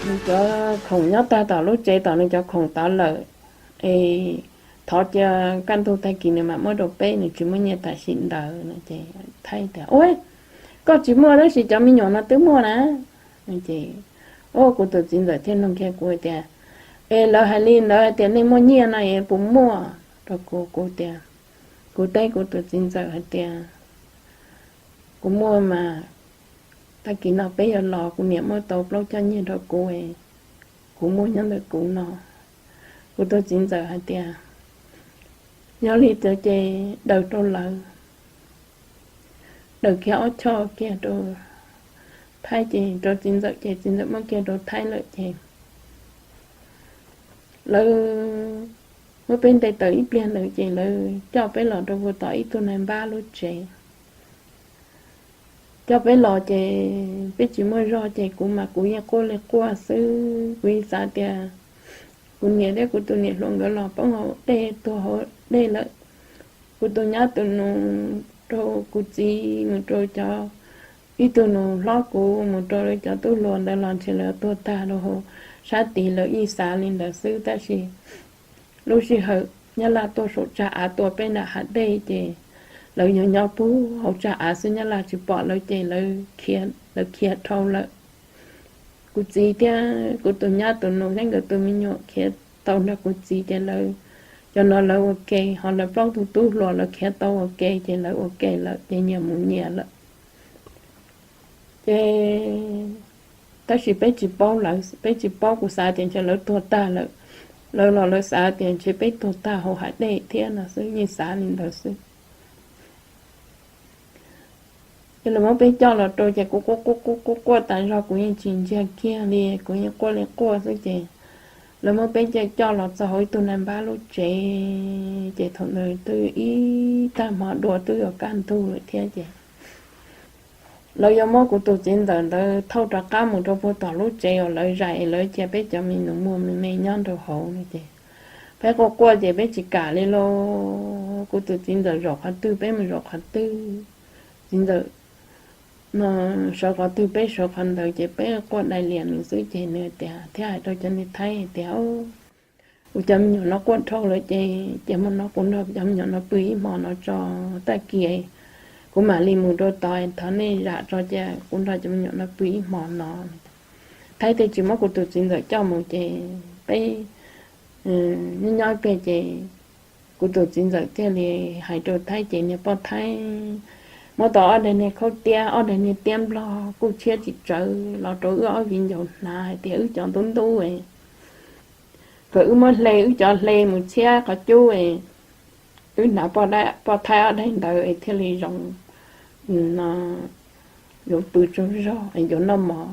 Nws cov khoom nyob tag tom lub tsev tom nws cov khoom tod lawm, es thov cia kaj ntug tag kis nws mam muab rau peb, nws tsis muaj nyiaj tam sim ntawd no. Ces Thaib tias, Ua, koj tsis muaj tab sis cov me nyuam no twb muaj na. Ces, o, kuv tus txiv ntxawm thiaj nug kiag kuv tias, Es lawv hais li ntawd hais tias nej muaj nyiaj no es puas muaj? Rau kuv, kuv tias, kuv teb kuv tus txiv ntxawm hais tias, Kuv muaj mas, tag kis no peb yuav los kuv niam muab tau plaub coj nyiaj rau kuv, kuv muaj nyob ntawm kuv no. Kuv tus txiv ntxawm hais tias, Yog li ntawd ces daws rau lawv, daws kiag ob choj kiag rau Thaib ces rau txiv ntxawm ces txiv ntxawm muab kiag rau Thaib lawm ces lawv muab peb ntes tawm ib pliag ntawd ces lawv coj peb los rau puag tom ib tug nais npab lub tsev. Coj peb los ces peb tsis muaj zog ces kuv mas kuv yeej quaj li quaj xwb. Kuv yeej xav tias kuv niam thiab kuv tus niam hluas nkawd los poob hauv dej tuag hauv dej lawm. Kuv tus nyab tus nus, rau kuv txiv mus rau cov, ib tug nus hlob kuv mus rau lawv cov tub hluas ntawd los ntshe lawv tuag tag rau hauv sab tid, lawv yeej xav li ntawd xwb. Tab sis lub sij hawm Nyab Laj tuaj saum tsag av tua peb nram hav dej ces lawv nyob nyob puag hauv tsag av xwb, Nyab Laj tsis pom lawv ces lawv khiav dhau lawm. Kuv txiv thiab kuv tus nyab tus nus thiab nkawd tus me nyuam khiav tau nrog kuv txiv ces lawv, cov no lawv ua ke, ho lawv plaub tug tub hluas lawv khiav tau ua ke ces lawv ua ke lawm ces nyias mus nyias lawm. Ces tab sis peb tsis paub lawv, peb tsis paub, kuv xav tias ntshe lawv tuag tag lawm. Lawv los lawv xav tias ntshe peb tuag tag hauv hav dej thiab no xwb, yeej xav li ntawd xwb. Ces lawv muab peb coj los rau ces kuv quaj quaj quaj quaj quaj tas zog, kuv yeej tsis ntsiag kiag li, kuv yeej quaj li quaj xwb ces lawv muab peb coj coj los txog hauv ib tug nais npab lub tsev. Ces thaum ntawd twb ib tag hmo dua twb yuav kaj ntug lawm thiab ces lawv yuav muab kuv tus txiv ntxawm ntawd thauj rov qab mus rau puag tom lub tsev uas lawv zais, lawv cia peb cov me nus muag me me nyob rau hauv no ces peb quaj quaj ces peb tsis kam li lauj. Kuv tus txiv ntxawm zaum qhov twg peb mus zaum qhov twg, txiv ntxawm no sawv qhov twg peb sawv qhov ntawd ces peb quaj dai lias nws xwb ces nws tias, thiaj hais rau cov niag Thaib hais tias, Kuv cov me nyuam no quaj dhau lawm ces, ces hmo no kuv nrog cov me nyuam no pw ib hmo no tso, tag kis kuv mam li mus rau tod, thov nej zam tso cia kuv nrog cov me nyuam no pw ib hmo no. Thaib thiaj tsis muab kuv tus txiv ntxawm coj mus ces peb nyob nyob ib pliag ces kuv tus txiv ntxawm thiaj li hais rau Thaib ces niag poj Thaib muab tau ob daim niag khaub tiab, ob daim niag tiab nplog kuj tshiab tsis tsawv los rau wb ob viv ncaus hnav hais tias wb cov ntub ntub, kom wb muab hle, wb cov hle mus txhiab qhov cub, wb hnav poj Thaib ob daim ntawd es thiaj li zoo, no, yuav pw tsaug zog es yuav noj mov.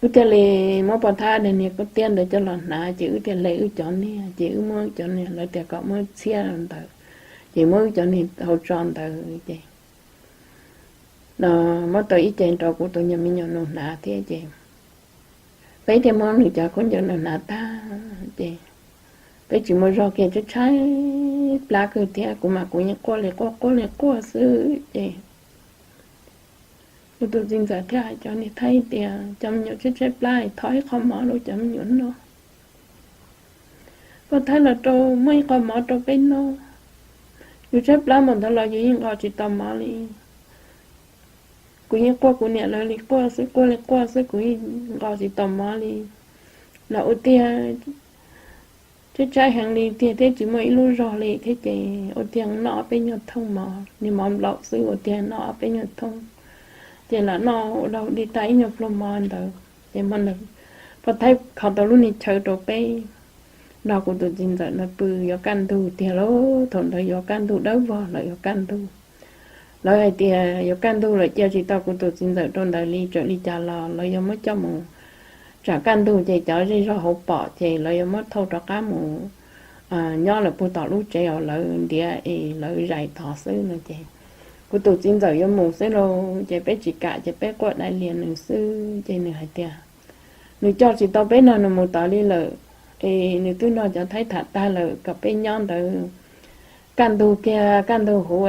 Wb thiaj li muab poj Thaib ob daim niag khaub tiab ntawd coj los hnav ces wb thiaj hle wb cov niag, ces wb muab wb cov niag, lawv tias kom muab txhiab ntawd, ces muab wb cov niag hau tso ntawd ces no muab tau ib ce rau kuv tus nyuag me nyuam nus hnav thiab ces peb thiaj muab nws cov khaub ncaws nws hnav tag ces peb tsis muaj zog kiag, tshaib tshaib plab kawg thiab, kuv mas kuv yeej quaj li quaj quaj li quaj xwb ces kuv tus txiv ntxawm thiaj hais cov niag Thaib tias, Cov me nyuam tshaib tshaib plab, thov ib qho mov rau cov me nyuam noj. Poj Thaib los rau muab ib qho mov rau peb noj. Yus tshaib plab npaum ntawd los yus yeej nqos tsis tau mov li. Kuv yeej quaj kuv niam lawv li quaj xwb, quaj li quaj xwb, kuv yeej nqos tsis tau mov li. Los ua tiag, tshaib tshaib heev li tiag thiab tsis muaj ib lub zog li thiab ces ua tiag noj ob peb nyuag thooj mov, niag mov nplaum xwb ua tiag noj ob peb nyuag thooj. Ces lam noj ua dau di tag ib nyuag pluag mov ntawd ces hmo ntawd poj Thaib kho tau lub niag chaw rau peb nrog kuv tus txiv ntxawm ntawd pw yuav kaj ntug tiag lauj. Thaum ntawd yuav kaj ntug dawb vog lawm, yuav kaj ntug. Lawv hais tias yuav kaj ntug lawm cia tsis tau kuv tus txiv ntxawm rau ntawd li, txawm li cas los lawv yuav muab coj mus tsam kaj ntug ces cov zej zog hauv pom ces lawv yuav muab thauj rov qab mus nyob lawm puag tom lub tsev uas lawv ntiav es lawv zais tod xwb no ces kuv tus txiv ntxawm yuav mus xwb lauj. Ces peb tsis kam ces peb quaj dai lias nws xwb ces nws hais tias nws coj tsis tau peb nrog nws mus tod li lawm, es nws twb nrog cov Thaib tham tag lawm kom peb nyob ntawd kaj ntug kiag kaj ntug huv,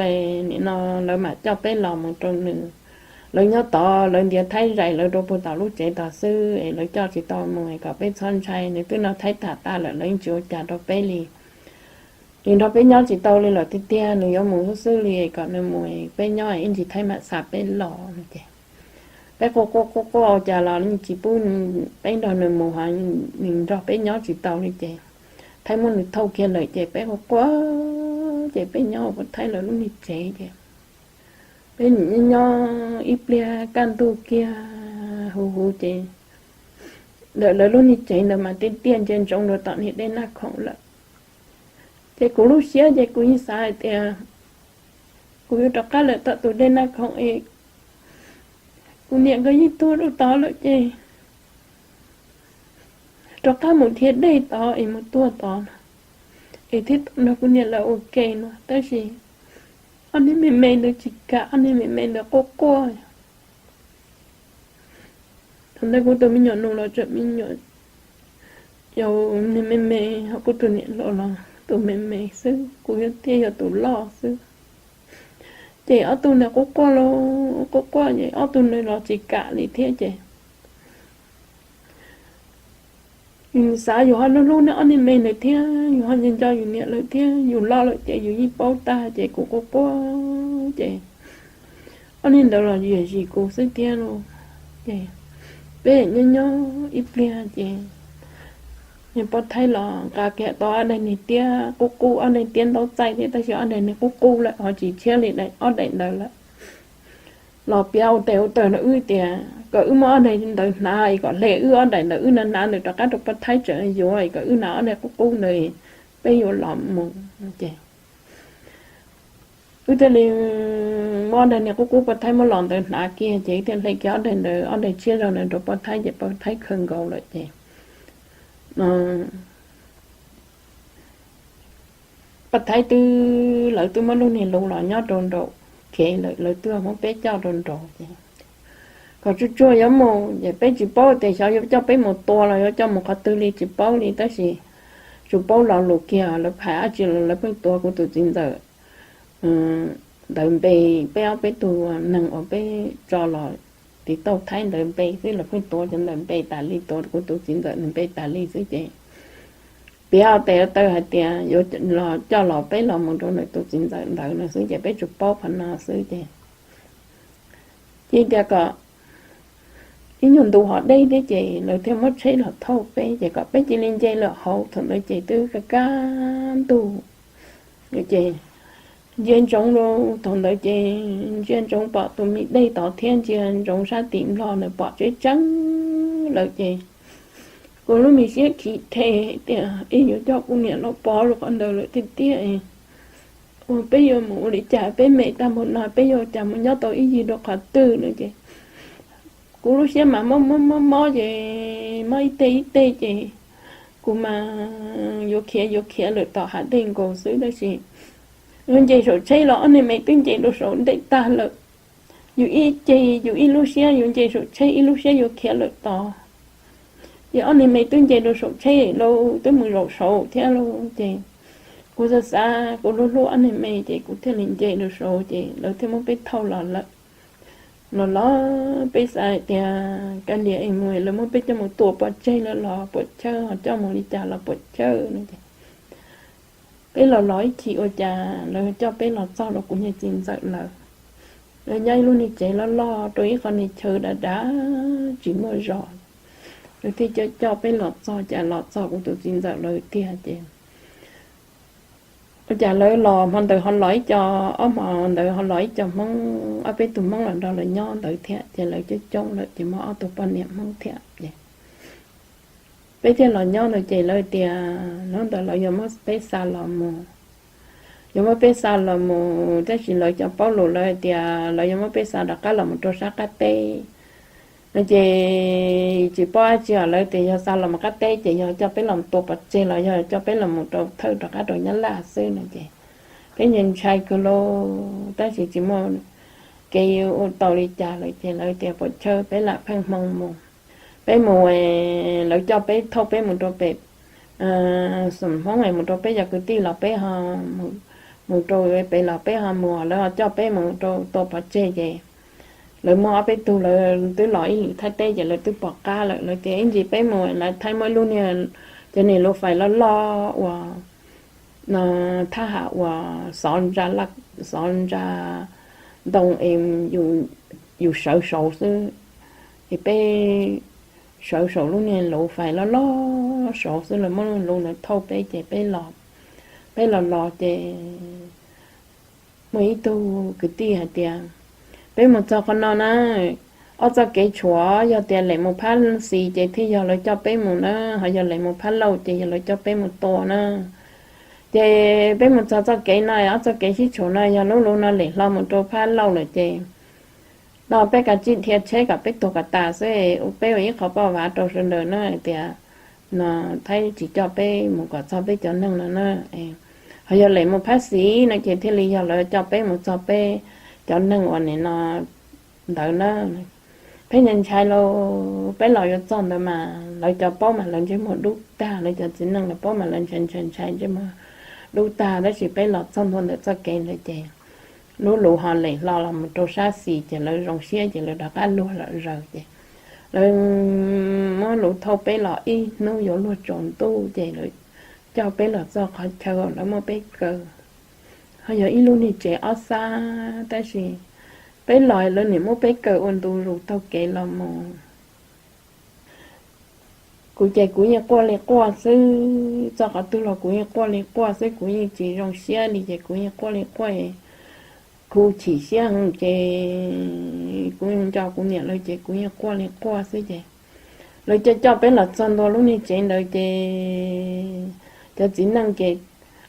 nim no lawv mam coj peb los mus rau nws. lawv nyob tod lawv ntiav Thaib zais lawv rau puag tom lub tsev tod xwb es lawv coj tsis tau mus es kom peb txhob ntshai, nws twb noj Thaib tag tas lawm lawv yeej tsis ua cas rau peb li. Nws nrog peb nyob tsis tau li lawm tiag tiag, nws yuav mus xwb xwb li, kom nws mus peb nyob ib ntsis Thaib mam xa peb los no ces peb quaj quaj quaj quaj ua cas los yeej tsis pub peb nrog nws mus ho, nws nrog peb nyob tsis tau li ces Thaib muab nws thauj kiag lawm ces peb quaj quaj ces peb nyob ua Thaib lawv lub niag tsev ces peb nyob nyob ib pliag kaj ntug kiag huv huv ces ntawm lawv lub niag tsev ntawd mas tiaj tiaj ntsia ntsoov rau tom niag dej Naj Khoom lawm. Ces kuv lub siab ces kuv yeej xav hais tias kuv yuav rov qab lawm tom tus dej Naj Khoom es kuv niam nkawd yeej tuag rau tod lawm ces rov qab mus dhia dej tod es mus tuag tod no es thiaj tau nrog kuv niam lawv ua ke no. Tab sis ob niag me me ntawd tsis kam, ob niag me me ntawd quaj quaj. Thaum ntawd kuv tus me nyuam nus los tseem me nyuam, yau niag me me, ho kuv tus niam laus los tus me me xwb, kuv thiaj yog tus loj xwb. Ces ob tug ntawd quaj quaj los quaj quaj ces ob tug ntawd los tsis kam li thiab ces yus xav yus ho hlub hlub nej ob niag me ntawd thiab, yus ho nco nco yus niam lawv thiab, yus loj lawm ces yus yeej paub tag ces kuv quaj quaj ces ob niag ntawd los yam zis kuv xwb thiab lauj. Ces peb nyob nyob ib pliag ces niag poj Thaib los nqa kiag tau ob daim niag tiab qub qub, ob daim tiab ntaub txaij thiab tab sis ob daim niag qub qub lawm ho tsis tshiab li ob daim ntawd lawm. Los piav ua tes ua taw rau wb tias kom wb muab ob daim ntawd hnav es kom hle wb ob daim ntawd wb hnav hnav ntawd rov qab rau poj Thaib tseem yuav es kom wb hnav ob daim qub qub ntawd peb yuav los mus no ces wb thiaj li muab ob daim niag qub qub poj Thaib muab los ntawd hnav kiag ces wb thiaj hle kiag ob daim ntawd, ob daim tshiab zog ntawd rau poj Thaib ces poj Thaib khaws nkaus lawm ces poj Thaib twb, lawv twb muab lub niag lus los nyob rau nraum kev lawm, lawv twb muab peb coj rau nraud ces kom tsuag tsuag yuav mus ces peb tsis paub tias xyov yuav coj peb mus tua los yuav coj mus qhov twg li tsis paub li tab sis tsuas paub lo lus kiag lawv phais dab tsi los lawv pheej tuav kuv tus txiv ntxawm ntawv npe, peb ob peb tug neeg uas peb tso los tiv tauj Thaib ntawv npe xwb, lawv pheej tuav cov ntawv npe tas li, tuav kuv tus txiv ntxawm npe tas li xwb ces piav ua tes ua taw hais tias yuav los coj los peb los mus rau ntawm tus txiv ntxawm ntawd no xwb ces peb tsuas paub qhov no xwb ces cia tias kom ib nyuag ntu ho deb thiab ces lawv thiaj muab tsheb los thauj peb ces kom peb cia li nce lawm hauv. Thaum ntawd ces twb kaj kaj ntug ces ntsia ntsoov rau, thaum ntawd ces ntsia ntsoov pom tus me dej tod thiab ntsia ntsoov sab tim Nplog ntawd pom tseeb tseeb lawm ces kuv lub me siab khiv rhe tias ib yuav coj kuv niam los pov rau qhov ntawd lawm tiag tiag. Ua peb yuav mus ua li cas, peb me tag npaum no peb yuav cas mus nyob tau ib yig rau qhov twg no ces kuv lub siab mas mob mob mob mob ces mob ib teg ib teg ces kuv mas yuav khiav yuav khiav lawm tom hav dej nkaus xwb tab sis yus nce saum tsheb los ob niag me twb nce rau saum ntej tag lawm. Yus ib ce, yus ib lub siab yuav nce saum tsheb, ib lub siab yuav khiav lawm tod. Ces ob niag me twb nce rau saum tsheb lauj, twb mus zaum saud thiab lauj ces kuv xav xav kuv hlub hlub ob niag me ces kuv thiaj li nce rau saud ces lawv thiaj muab peb thauj los lawm. Los los peb xav hais tias kav liam es mus lawv muab peb coj mus tua pov tseg lawm los puas chawj, ho coj mus li cas los puas chawj no ces peb los los ib chim ua cas lawv coj peb los txog rau kuv niag txiv ntxawm lawv. Lawv nyob ib lub niag tsev loj loj rau ib qho niag chaw dav dav tsis muaj zos. Lawv thiaj coj coj peb los txog, cas los txog kuv tus txiv ntxawm lawv tiag ces ua cas lawv los hmo ntawd ho los ib co, ob hmo ntawd ho los ib co Hmoob, ob peb tug Hmoob los nrog lawv nyob ntawd thiab ces lawv coob coob lawm ces muaj ob tug poj niam Hmoob thiab ces peb thiaj los nyob ntawd ces lawv tias hnub ntawd lawv yuav muab peb xa los mus, yuav muab peb xa los mus tab sis lawv cov paub lus lawv hais tias lawv yuav muab peb xa rov qab los mus rau sab qab teb no ces tsis paub dab tsi os, lawv tias yog xa los mus qab teb ces yog coj peb los tua pov tseg los yog coj peb los mus rau thawj rov qab rau Nyab Laj xwb no ces peb ntshai ntshai kawg lauj tab sis tsis muaj kev ua tau li cas lawm ces lawv tias puas chawj peb lam pheej hmoo mus. Peb mus, lawv coj peb thauj peb mus rau pem Xoom Hmoob es mus rau peb cov kwv tij los peb ho mus rau pem los peb ho mus, lawv ho coj peb mus rau tua pov tseg ces lawv muaj ob peb tug lawv twb los ib lwm thaj teb ces lawv twb pom qab lawm. Lawv tias ib ntsis peb mus lawv thaij muaj ib lub niag, cov niag luv fais loj loj uas, no, thab ham uas xov ntsa, xov ntsa ntoo es yus sawv saud xwb, es peb sawv saum lub niag luv fais loj loj saud xwb, lawv muab lub luv ntawd thauj peb ces peb los, peb los los ces muaj ib tug kwv tij hais tias peb mus txog qhov no na, ob txoj kev tshuam, yog tias lem mus phab xis ces thiaj yog lawv coj peb mus na, ho yog lem mus phab lauj ces yog lawv coj peb mus tua na. Ces peb mus txog txoj kev no, ob txoj kev sib tshuam no yog lub luv no lem hlo mus rau phab lauj lawm ces no peb kav tsij dhia tsheb kom peb tuag kom tas xwb, peb ua ib qho poj vav rau sawv daws na, hais tias no Thaib tsis coj peb mus kom txog peb cov neeg no na. Ho yog lem mus phab xis no ces thiaj li yog lawv coj peb mus txog peb cov neeg uas nim no ntawd na. Peb ntshai ntshai los peb los yuav txog ntawd mas lawv cov paub mas lawv ntsej muag dub tag, lawv cov txiv neej lawv paub mas lawv ntshai ntshai ntshai ntsej muag dub tag, tab sis peb los txog ntua ntawm txoj kev ntawd ces lub luv ho lem hlo los mus rau sab xis ces lawv zoo siab ces lawv rov qab luag lawm zaws ces lawv muab luv thauj peb los ib hnub yuav luag tsaus ntuj ces lawv coj peb los txog qhov chaw lawv muab peb kaw. Ho yog ib lub niag tsev ob xab tab sis peb los lawv nim muab peb kaw ua ntu zus taug kev los mus. Kuv ces kuv yeej quaj li quaj xwb, txog qhov twg los kuv yeej quaj li quaj xwb, kuv yeej tsis zoo siab li ces kuv yeej quaj li quaj, kuv chim siab heev ces kuv nco kuv niam lawv ces kuv yeej quaj li quaj xwb ces lawv coj coj peb los txog ntua lub niag tsev ntawd ces cov txiv neej ces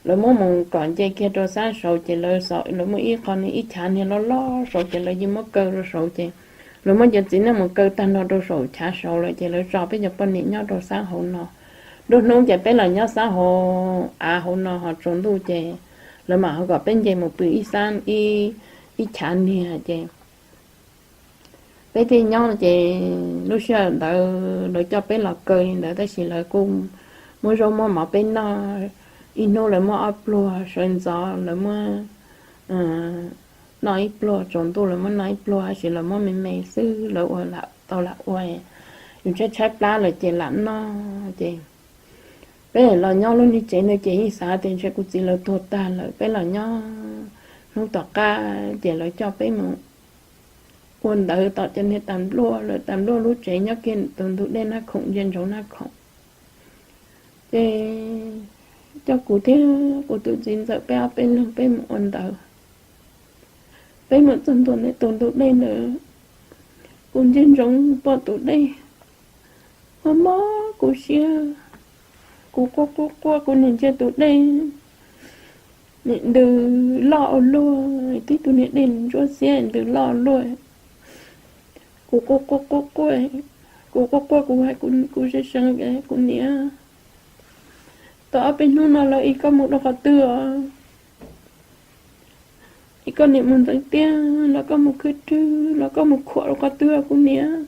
lawv muab mus kom nce kiag rau sab saud ces lawv muaj ib qho niag ib chav niag loj loj saud ces lawv yeej muab kaw rau saud ces lawv muab cov txiv neej mus kaw tag nrho rau saum chav saud lawm ces lawv tso peb cov poj niam nyob rau sab hauv no. Nruab hnub ces peb los nyob sab hauv av hauv no ho tsaus ntuj ces lawv mam ho kom peb nce mus pw ib sab, ib chav niag ces peb thiaj nyob ces lub sij hawm ntawd lawv coj peb los kaw li ntawd tab sis lawv kuj muab zaub muab mov peb noj, ib hnub lawv muab ob pluag, sawv ntxov lawv muab noj ib pluag, tsaus ntuj lawv muab noj ib pluag, tab sis lawv muab me me xwb, lawv ua lam tau lam ua, yus tshaib tshaib plab lawm ces lam noj ces peb los nyob lub niag tsev ntawd ces yeej xav tias ntshe kuv txiv lawv tuag tag lawm. Peb los nyob hnub tom qab ces lawv coj peb mus ua ntawd tom cov niag tas npluaj, lawv tas npluaj lub tsev nyob kiag tus ntug dej Naj Khoom, ntsia ntsoov Naj Khoom. Ces coj kuv thiab kuv tus txiv ntxawm peb ob peb leeg peb mus ua ntawd. Peb mus txog ntua ntawm tus ntug dej ntawd, kuv ntsia ntsoov pom tus dej, mob mob kuv siab, kuv quaj quaj quaj, kuv nim ntsia tus dej nim ntws loj ua luaj, tib tug niag dej ntsuab xiab ntws loj ua luaj. Kuv quaj quaj quaj quaj, kuv quaj quaj kuv hais kuv seev seev, kuv niam, tau ob peb hnub no lawv ib koj mus rau qhov twg os? Ib koj niam mus ntxeev tiag los koj mus khwb rwg los koj mus khuam rau qhov twg kuv niam?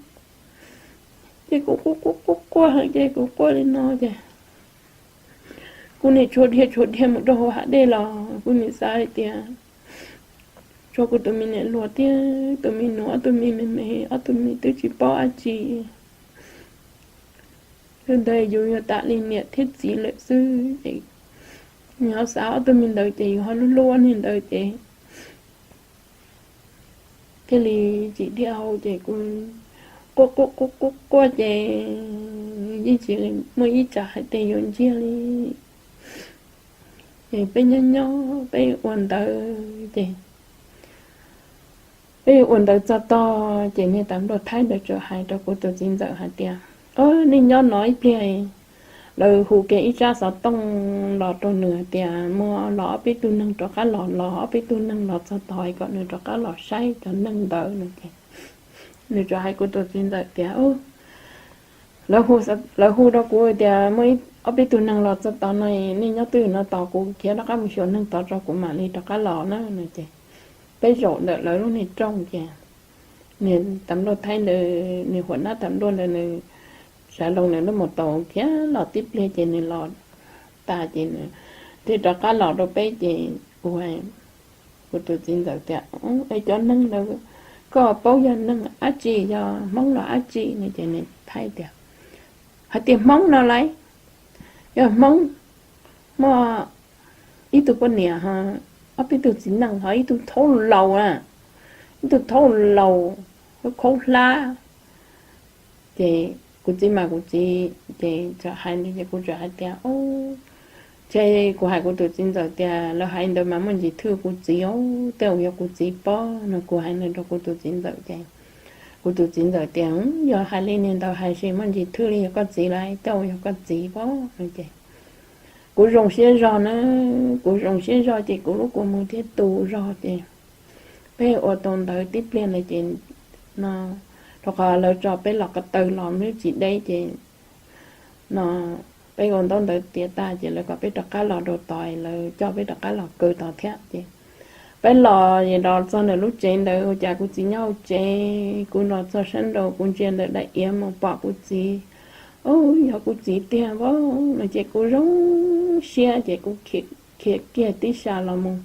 Ces kuv quaj quaj quaj heev ces kuv quaj li no ces kuv nim tshuav dhia tshuav dhia mus rau hauv hav dej los kuv nim xav hais tias tshuav kuv tus me niam hluas thiab tus me nus, ob tug me me me, ob tug me twb tsis paub dab tsi. Yog ntawd yus yog tam li niam thiab txiv lawm xwb ces yus ho xav ob tug me ntawd ces yus ho hlub hlub ob niag ntawd ces thiaj li tsis dhia hau ces kuv quaj quaj quaj quaj quaj ces yeej tsis muaj ib tsam hais tias yuav ntsiag li. Ces peb nyob nyob peb ua ntawd ces peb ua ntawd txog tog ces niag tas npluaj Thaib ntawd txawm hais rau kuv tus txiv ntxawm hais tias, nej nyob no ib pliag, lawv hu kiag ib tsab xov tooj los rau nws hais tias muaj los ob peb tug neeg rov qab los, los ob peb tug neeg los txog tog kom nws rov qab los saib cov neeg ntawd no ces nws txawm hais kuv tus txiv ntxawm tias, lawv hu rau kuv tias muaj ob peb tug neeg los txog tod no, nej nyob twj ywm no tos kuv khiav rov qab mus xyuas neeg tod tso kuv mam li rov qab los na no ces peb zaum ntawm lawv lub niag rooj ces niag tas npluaj Thaib ntawd, niag huam nab tas npluaj ntawd nws sav loo nws lub mus tau khiav los tib pliag ces nws los tas ces nws thiaj rov qab los rau peb ces kuv, kuv tus txiv ntxawm tias, es cov neeg ntawd Koj paub yog neeg dab tsi, yog Hmoob los dab tsi no? Ces nws teb tias, hais tias Hmoob no lauj, yog Hmoob, muaj ib tug poj niam ho ob peb tug txiv neej ho ib tug thaub laus na, ib tug thaub laus khaub hlab. Ces kuv txiv mas kuv txiv ces txawm hais li ces kuv txawm hais tias, ces kuv hais kuv tus txiv ntxawm tias lawv hais ntawd mas muaj ntsis thwj kuv txiv os, tej zaum yog kuv txiv pob no. Kuv hais ntawd rau kuv tus txiv ntxawm ces kuv tus txiv ntxawm tias, yog hais li niag ntawd hais ces muaj ntsis thwj li yog koj txiv lauj, tej zaum yog koj txiv pob no. Ces kuv zoo siab zog na, kuv zoo siab zog ces kuv lub kua muag thiaj tu zog ces peb ua tau ntawd tib pliag ntawd ces no, rau qhov lawv tso peb los ko taw los lub tsis deb ces no, peb ua ntaub ntawv tiav tag ces lawv kom peb rov qab los rau tod, lawv coj peb rov qab los kaw tod thiab ces peb los es los txog ntawm lub tsev ntawd ua cas kuv txiv nyob hauv tsev, kuv los txog sab nraud kuv ntsia ntawm daim iav mus pom kuv txiv, ub, yog kuv txiv tiag vauv no ces kuv zoo siab ces kuv khiav kiag tib sas los mus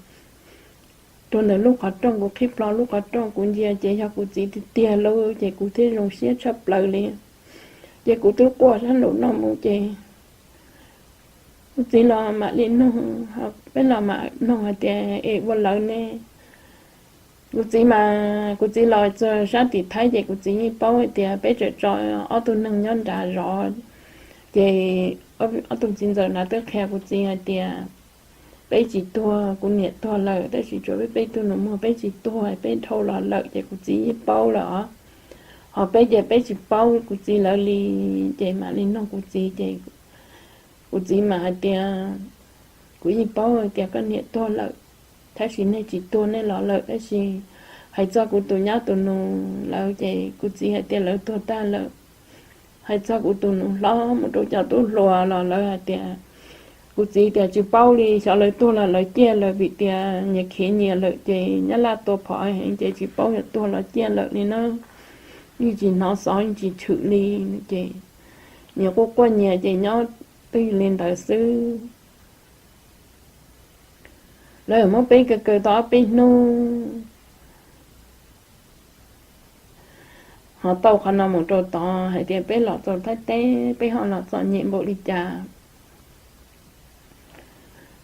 rau ntawm lub qhov rooj, kuv qhib plho lub qhov rooj kuv ntsia ces yog kuv txiv tiag tiag lauj ces kuv thiaj zoo siab tshaj plaws li. Ces kuv twb quaj sab nraum no mus ces kuv txiv los mam li nug, peb los mam nug hais tias es ua lawv ne? Kuv txiv mas kuv txiv los txog sab tim Thaib ces kuv txiv yeej paub hais tias peb tseem tso ob tug neeg nyob nrad zov. Ces ob tug txiv ntxawm na twb qhia kuv txiv hais tias peb tsis tuag, kuv niam tuag lawm tab sis tsuas peb peb tug nus muag peb tsis tuag, peb dhau los lawm ces kuv txiv yeej paub lawm os. Ho peb ces peb tsis paub kuv txiv lawv li, ces mam li nug kuv txiv ces kuv txiv mam hais tias kuv yeej paub hais tias koj niam tuag lawm, tab sis nej tsis tuag nej los lawm, tab sis hais txog kuv tus nyab tus nus lawv ces kuv txiv hais tias lawv tuag tag lawm. Hais txog kuv tus nus hlob mus rau cov tub hluas los lawv hais tias, kuv txiv tias tsis paub li, xyov lawv tuag los lawv ciaj lawm vim tias nyias khiav nyias lawm ces Nyab Laj tua phom heev ces tsis paub yog tuag los ciaj lawm li na. Yeej tsis hnov xov yeej tsis tshwm li ces nyias quaj quaj nyias ces nyob twj li ntawd xwb. Lawv muab peb kaw kaw tau ob peb hnub, ho tau qhov no mus rau tod hais tias peb los txog Thaib teb peb ho los txom nyem npaum li cas.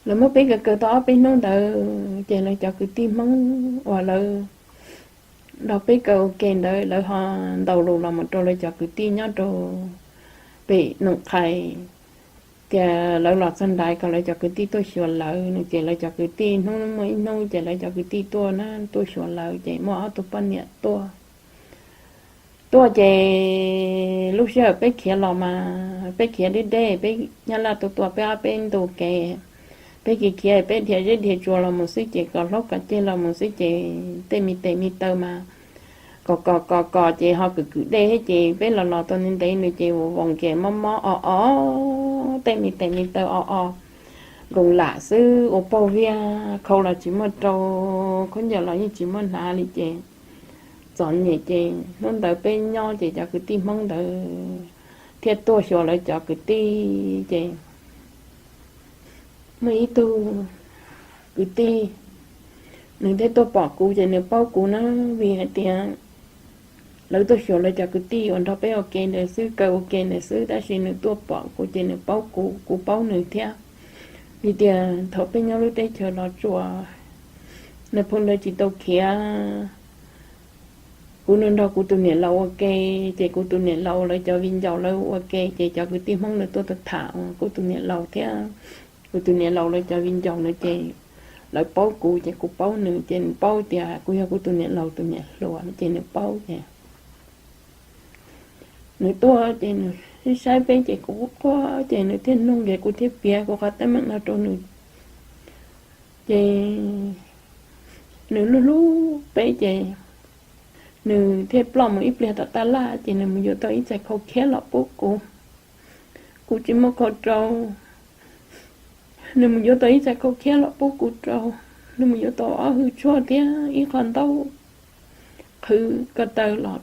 Lawv muab peb kaw kaw tau ob peb hnub ntawd ces lawv cov kwv tij Hmoob uas lawv nrog peb kaw ua ke ntawd lawv ho ntaus lus los mus rau lawv cov kwv tij nyob rau pem Noom Qhais tias lawv los txog nrad kom lawv cov kwv tij tuaj xyuas lawv no ces lawv cov kwv tij hnub muaj ib hnub ces lawv cov kwv tij tuaj na, tuaj xyuas lawv ces muaj ob tug poj niam tuaj. Tuaj ces lub sij hawm peb khiav los mas peb khiav deb deb, peb Nyab Laj tuaj tua peb ob peb ntu kev, peb khiav khiav peb dhia zeb dhia tsua los mus xwb ces kom hlaub kom ceg los mus xwb ces tej me tes me taw mas kom kom kom kom ces ho kwm kwm dej thiab ces peb los los tau ntev ntev nws ces vos voos ces mob mob o o, tej me tes me taw o o, nkoos lam xwb ua pauj viag, khau los tsis muaj rau, khaub ncaws los yeej tsis muaj hnav li ces txom nyem ces hnub ntawd peb nyob ces cov kwv tij Hmoob ntawd thiaj tuaj xyuas lawv cov kwv tij ces muaj ib tug kwv tij nws thiaj tuaj pom kuv ces nws paub kuv na, vim hais tias lawv tuaj xyuas lawv cov kwv tij uas nrog peb ua ke ntawd xwb, kaw ua ke ntawd xwb, tab sis nws tuaj pom kuv ces nws paub kuv, kuv paub nws thiab. Vim tias thaum peb nyob lub teb chaws Los Tsuas, nws pheej ntawd tsis tau khiav, kuv nws nrog kuv tus niam laus ua ke, ces kuv tus niam laus lawv cov viv ncaus lawv ua ke, ces cov kwv tij Hmoob lawv tuaj tham kuv tus niam laus thiab kuv tus niam laus lawv cov viv ncaus na, ces lawv paub kuv ces kuv paub nws, ces nws paub tias kuv yog kuv tus niam laus tus niam hluas ces nws paub ces nws tuaj ces nws saib saib peb ces kuv quaj quaj ces nws thiaj nug ces kuv thiaj piav kuv qhov teeb meem no rau nws. Ces nws hlub hlub peb ces nws thiaj ploj mus ib pliag tom tab laj ces nws mus yuav tau ib txais khau khiab los pub kuv. Kuv tsis muaj khau rau, nws mus yuav tau ib txais khau khiab los pub kuv rau. Nws mus yuav tau ob hwj tshuaj thiab ib qho ntaub qhwv ko taw los,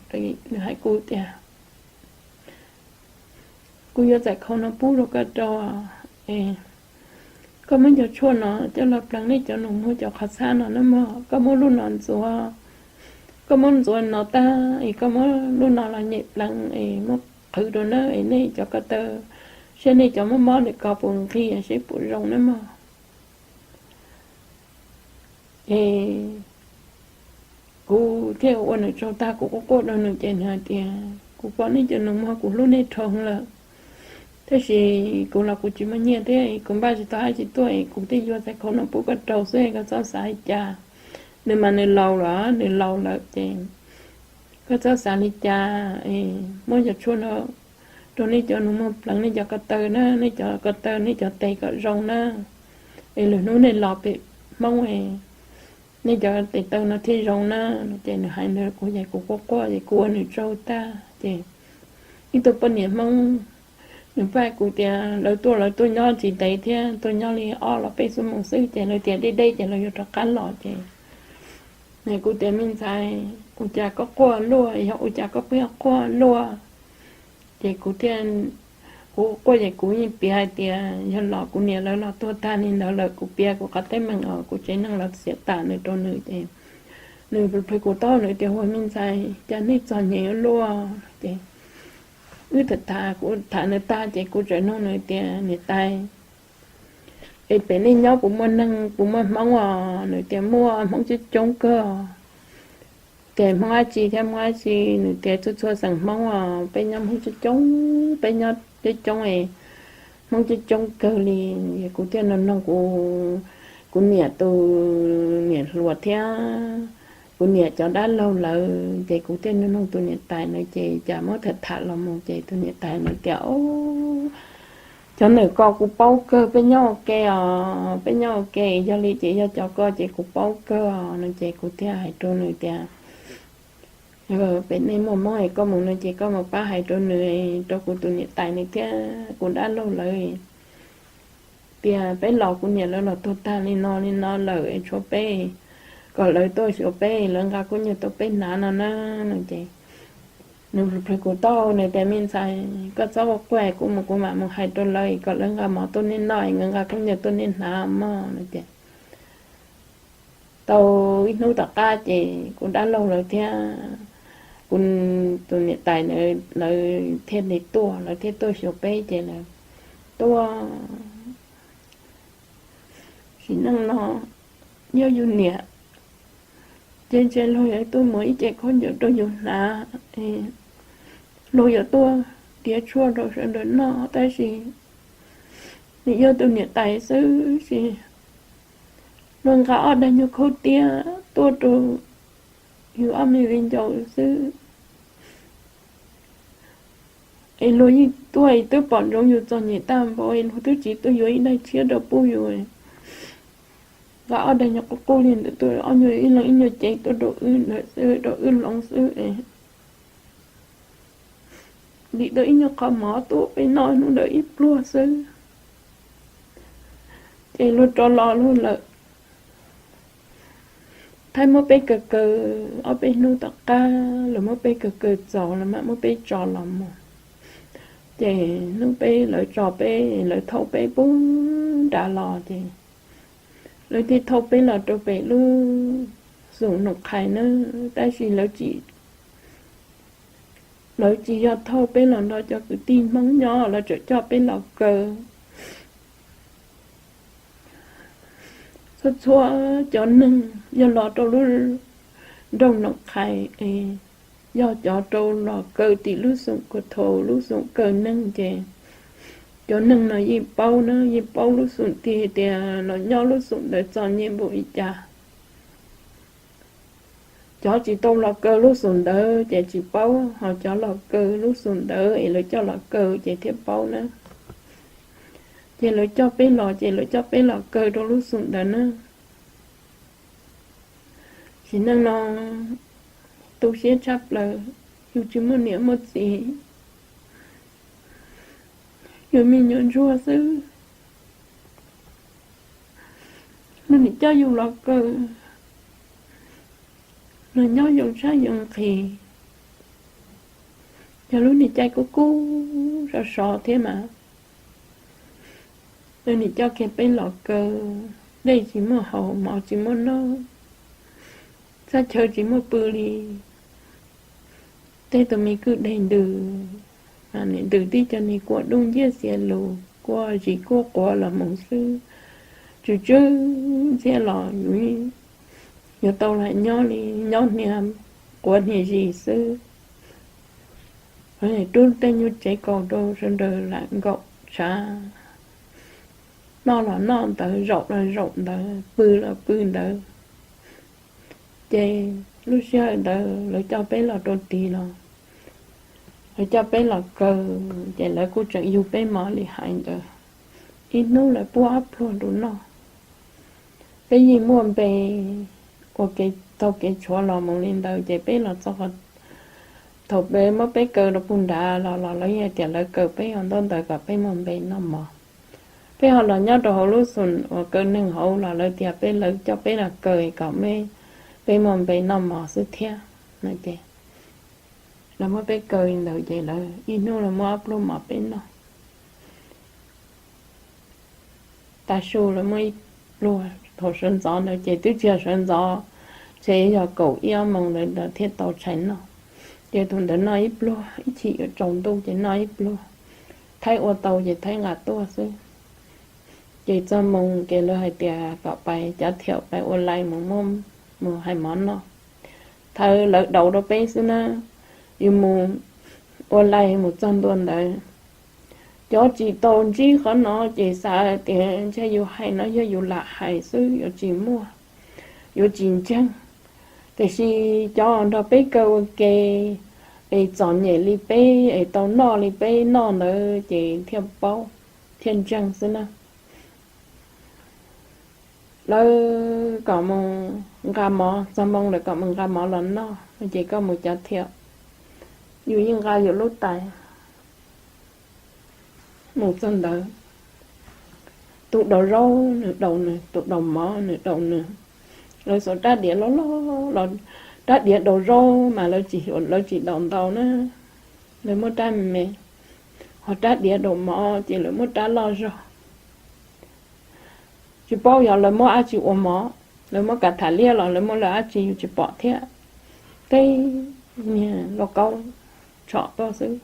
nws hais kuv tias, kuv yuav txais khau no pub rau koj rau, es koj muab cov tshuaj no coj los pleev nej cov nus muag cov qhov txhab no nawb mog, koj muab lub no ntxuav koj muab ntxuav no tag es koj muab lub no los nyem pleev es muab qhwv rau nawb es nej cov ko taw, saib nej cov mob mob ntawm ko puas nqig seb puas zoo nawb mog. Ces kuv thiaj ua nws tsaug tag kuv quaj quaj rau nws ces nws hais tias, kuv pom nej cov nus muag kuv hlub nej dhau lawm, tab sis kuv los kuv tsis muaj nyiaj thiab kuv npaj tsis tau hab tsis tuaj es kuv thiaj yuav txhais khau no pub koj rau xwb, koj txhob xav li cas. Nws mas nws laus lawm, nws laus lawm ces koj txhob xav li cas, muab cov tshuaj no rau nej cov nus muag pleev nej cov ko taw na, nej cov ko taw nej cov tes kom zoo na, es lwm hnub nej los pem Hmoob nej cov tes taw no thiaj zoo na. Ces nws hais ntawd kuv ces kuv quaj quaj ces kuv ua nws tsaug tag ces ib tug poj niam Hmoob nws pab kuv tias lawv tuaj, lawv tuaj nyob tsis ntev thiab, tuaj nyob li ob los peb xuab moos xwb ces lawv tias deb deb ces lawv yuav rov qab los ces nws kuv tias, me ntxhais, ua cas koj quaj luaj, yog ua cas koj pheej quaj luaj? Ces kuv thiaj, kuv quaj ces kuv yeej piav hais tias yog los kuv niam lawv los tuag tag li ntawd lawm, kuv piav kuv qhov teeb meem os, kuv tsev neeg los xiam tam nws rau nws ces nws plhws kuv taub hau nws tias, ua me ntxhais, cas nej txom nyem ua luaj? Ces wb tham tham, kuv tham nws tag ces kuv txawm nug nws tias, niam tais, es pem nej nyob puas muaj neeg, puas muaj Hmoob os? Nws tias muaj, Hmoob coob coob kawg. Ces Hmoob dab tsi thiab Hmoob dab tsi? Nws tias txhua txhua xeem Hmoob os, peb nyob Hmoob coob coob, peb nyob coob coob es Hmoob coob coob kawg li. Kuv thiaj nug nug kuv, kuv niam tus niam hluas thiab kuv niam cov dab laug lawm ces kuv thiaj nug nug tus niam tais na ces cas muab tham tham los mus ces tus niam tais na tias, o, cov ntawm ko kuv paub kawg, peb nyob ua ke os, peb nyob ua ke, yog li ces yog cov ko ces kuv paub kawg os no ces kuv thiaj hais rau nws tias, pem nej muaj Hmoob es koj mus no ces koj mus pab hais rau nws, rau kuv tus niam tais nws thiab kuv dab laug lawv tias peb los kuv niam lawv los tuag tag li no li no lawm es tshuav peb, kom lawv tuaj xyuas peb, lawv nqa khaub ncaws tuaj peb hnav no na no ces nws plhws kuv taub hau nws tias, me ntxhais, koj txhob ua quaj, kuv mus kuv mam mus hais rau lawv kom lawv nqa mov tuaj nej noj, lawv nqa khaub ncaws tuaj nej hnav mog no ces tau ib hnub tom qab ces kuv dab laug lawv thiab kuv tus niam tais lawv thiaj li tuaj, lawv thiaj tuaj xyuas peb ces lawv tuaj. Sim neej no yog yus niam ces ntshe luag yuav tuaj muab ib ce khaub ncaws rau yus hnav, luag yuav tuaj tiav tshuaj rau sawv daws noj, tab sis nws yog tus niam tais xwb ces luag nqa ob daig nyuag khaub tiab tuaj rau yus ob me viv ncaus xwb. Es luag yeej tuaj es twb pom ntsoov yus txom nyem tag npaum es luag twb tsis tuaj yuav ib daig tshiab rau pub yus, nqa ob daig nyuag qub qub li ntawd tuaj, ob nyuag ib leeg ib nyuag cev tuaj rau wb ntawd xwb, rau wb hloov xwb es dim tau ib nyuag qhov mov tuaj peb noj hnub ntawd ib pluag xwb. Ces luag rov los luag lawm, thiaj muab peb kaw kaw ob peb hnub tom qab, lawv muab peb kaw kaw txaus los mam muab peb tso los mus. Ces hnub peb lawv tso peb, lawv thauj peb puag nrad los ces lawv thiaj thauj peb los rau pem lub xoom Noom Qhais na, tab sis lawv tsis, lawv tsis yog thauj peb los nrog cov kwv tij Hmoob nyob, lawv tseem coj peb los kaw. Txhua txhua cov neeg yog los rau lub nroog Noom Qhais es yog cov rau los kaw tim lub xoom Kos Thos, lub xoom kaw neeg ces cov neeg no yeej paub na, yeej paub lub xoom tiag tias los nyob lub xoom ntawd txom nyem npaum li cas. Cov tsis tau los kaw lub xoom ntawd ces tsis paub, ho cov los kaw lub xoom ntawd es lawv coj los kaw ces thiaj paub na. Ces lawv coj peb los ces lawv coj peb los kaw rau lub xoom ntawd na. Sim neej no tu siab tshaj plaws, yus tsis muaj niam muaj txiv, yus me nyuam ntsuag xwb. Luag nim coj yus los kaw, los nyob yoo tshab yoo nqhis, yog lub niag caij kub kub sov sov thiab mas, luag nim coj kiag peb los kaw, dej tsis muaj haus mov tsis muaj noj, Txaj chaw tsis muaj pw li, tej tus me kwj deg ntws, ntws tib co niag kua dub nciab xiav lus, kua zis kua quav los mus xwb. Tsw tsw ntxhiab los yus yuav tau lam nyob li, nyob hnia quav hnia zis xwb. Rub tej nyuag tsev kaus rau sawv daws lam nkaum tshav, noj los noj ntawd, zaum los zaum ntawd, pw los pw ntawd. Ces lub sij hawm ntawd lawv coj peb los rau tid los, lawv coj peb los kaw, ces lawv kuj tseem yug peb mov li hais ntawd. Ib hnub lawv puab ob pluag rau noj. Peb yeej muaj npe ua ke, taug kev tshuav los mus li ntawd, ces peb los txog, thaum peb muab peb kaw rau puag nrad los, los lawv yeej tias lawv kaw peb ua ntaub ntawv kom peb muaj npe noj mov. Peb ho los nyob rau hauv lub xum uas kaw neeg hauv los lawv tias peb, lawv coj peb los kaw kom peb muaj npe noj mov xwb thiab. Lawv muab peb kaw li ntawd ces lawv ib hnub lawv muab ob pluag mov peb noj. Tav su lawv muab ib pluag, thaum sawv ntxov ntawd ces twb tsis yog sawv ntxov, ces yog kaum ib ob moos ntawd thiaj tau tshais noj. Ces tus ntawd noj ib pluag, ib chim yuav tsaus ntuj ces noj ib pluag, thaij ua tau ces thaij nqa tuaj xwb. Ces txog moos ces lawv hais tias kom pais cav thiam pais ua lais mus muab, mus hais mov noj. Thaum lawv daus rau peb xwb na, yus mus ua lais mus txog ntua ntawd, cov tsis tau ntsib qhov no ces xav tias ntshe yus hais no yog yus lam hais xwb, yuav tsis muaj, yuav tsis ntseeg. Tiam sis cov nrog peb kaw ua ke es txom nyem li peb es tau noj li peb noj ntawd ces thiaj paub, thiaj ntseeg xwb na. Lawv kom mus nqa mov, txog moo lawv kom mus nqa mov los noj no ces koj mus cav thiam, yus yeej nqa yus lub tais mus txog ntawd. Tus daus zaub nws daus nws, tus daus mov nws daus nws. Lawv xuas rab diav loj loj los, rab diav daus zaub mas lawv tsis, lawv tsis daus ntau na, lawv muab rab me me, ho rab diav daus mov ces lawv muab rab loj zog. Tsis paub yog lawv muab dab tsi ua mov, lawv muab kav tham liab los lawv muab lawv dab tsi yus tsis pom thiab. Teb niag lauj kaub tshom tuaj xwb.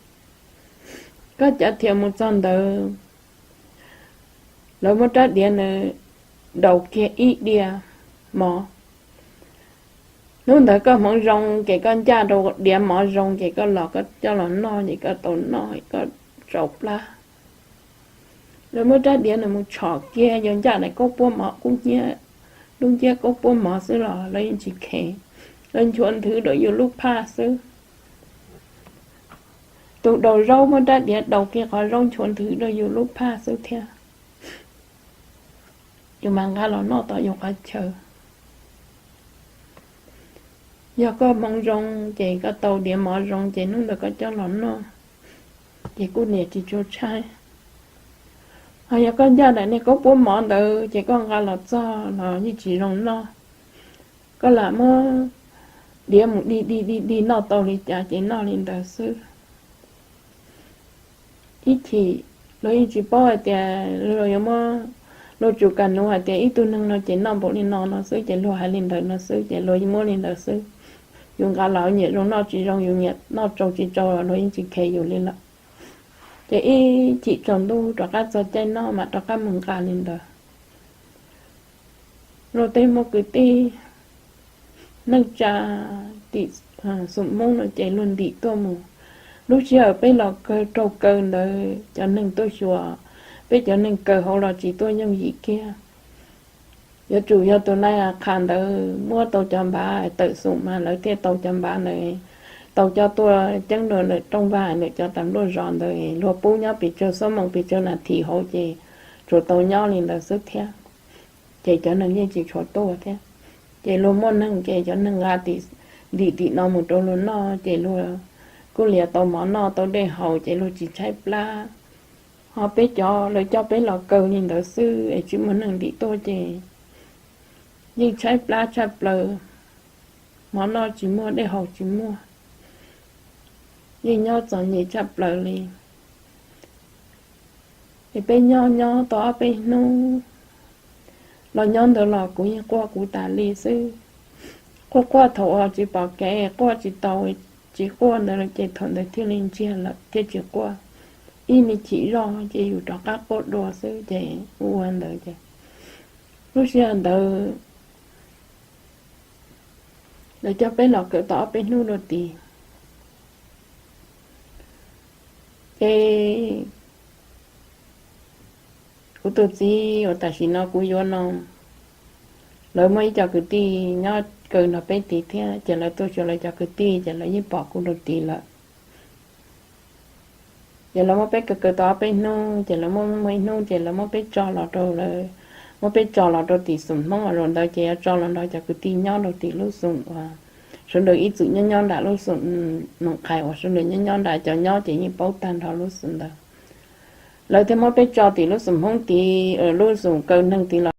Koj cav thiam mus txog ntawd, lawv muab rab diav nws daus kiag ib diav mov. Hnub ntawd koj hmoov zoo ces koj ncaj rau diav mov zoo ces koj los koj coj los noj ces koj tau noj koj tsau plab. Lawv muab rab diav nws mus tshom kiag, yuav ncaj daim kaub puab mov kub hnyiab, dub nciab kaub puab mov xwb los lawv yeej tsis kheev, lawv nchuav nthwv rau yus lub phaj xwb. Tus daus zaub muab rab diav daus kiag qhov zaub nchuav nthwv rau yus lub phaj xwb thiab. Yus mas nqa los noj tom yus qhov chaw. Yog koj hmoov zoo ces koj tau diav mov zoo ces hnub ntawd koj coj los noj ces kuj niam tsis tshua tshaib. Ho yog koj ncaj daim niag kaub puab mov ntawd ces koj nqa los txog los yeej tsis zoo noj. Koj lam muab diav mus dig dig dig dig noj tau li cas ces noj li ntawd xwb. Ib chim luag yeej tsis paub hais tias luag yuav muab, luag tsuas kam nuv hais tias ib tug neeg no ces noj npaum li no no xwb ces luag hais li ntawd no xwb ces luag muab li ntawd xwb. Yus nqa los nyiam zoo noj tsis zoo, yus nyiam noj tsau tsis tsau los luag yeej tsis kheev yus li lawm. Ces ib chim tsaus ntuj rov qab txog caij noj mam rov qab mus nqa li ntawd. Luag tej muaj kwv tij neej tsa tim xum Hmoob no ces luag ntim tuaj mus. Lub sij hawm peb los kawg raug kaw ntawd cov neeg tuaj xyuas, peb cov neeg kaw hauv los tsis tuaj yooj yim kiag. Yuav tsum yog tus nai qha ntawd muab tau cov npav tawm xum mas lawv thiaj tau cov npav ntawd, tau coj tuaj ceeb rau ntawm rooj vag ntawm cov tas npluaj zos ntawd, luag pub nyob pes tsawg xuab moos pes tsawg nas this hauv ces tsuas tau nyob li ntawd xwb thiab. Ces cov neeg yeej tsis tshua tuaj thiab. Ces luag muaj neeg ces cov neeg nqa tim, ntim tim no mus rau luag noj ces luag kuj lias tau mov noj tau dej haus ces luag tsis tshaib plab. Ho peb cov lawv coj peb los kaw li ntawd xwb es tsis muaj neeg ntim tuaj ces yeej tshaib plab tshaj plaws, mov noj tsis muaj dej haus tsis muaj, yeej nyob txom nyem tshaj plaws li. Es peb nyob nyob tau ob peb hnub los nyob ntawd los kuv yeej quaj kuv tas li xwb. quaj quaj thaum uas tsis pom kev, quaj tsis tau, tsis quaj ntawd ces thaum ntawd thiaj li ntsiag lawm thiaj tsis quaj. Ib me chim zoj ces yus rov qab quaj dua xwb ces ua ntawd ces lub sij hawm ntawd lawv coj peb los kaw tau ob peb hnub dua tid ces kuv tus txiv uas tam sim no kuv yuav no, lawv muaj ib co kwv tij nyob kaw nrog peb tid thiab ces lawv tuaj xyuas lawv cov kwv tij ces lawv yeej pom kuv dua tid lawm. Ces lawv muab peb kaw kaw tau ob peb hnub ces lawv muab muab ib hnub ces lawv muab peb tso los rau lawv, muab peb tso los rau tim xoom Hmoob uas zaum ntawd ces yuav tso los nrog cov kwv tij nyob rau tim lub xoom uas sawv daws ib txwm nyob nyob nram lub xoom Noom Qhais uas sawv daws nyob nyob nram cov nyob ces yeej paub tag nrho lub xoom ntawd. Lawv thiaj muab peb tso tim lub xoom Hmoob tid, lub xoom kaw neeg tid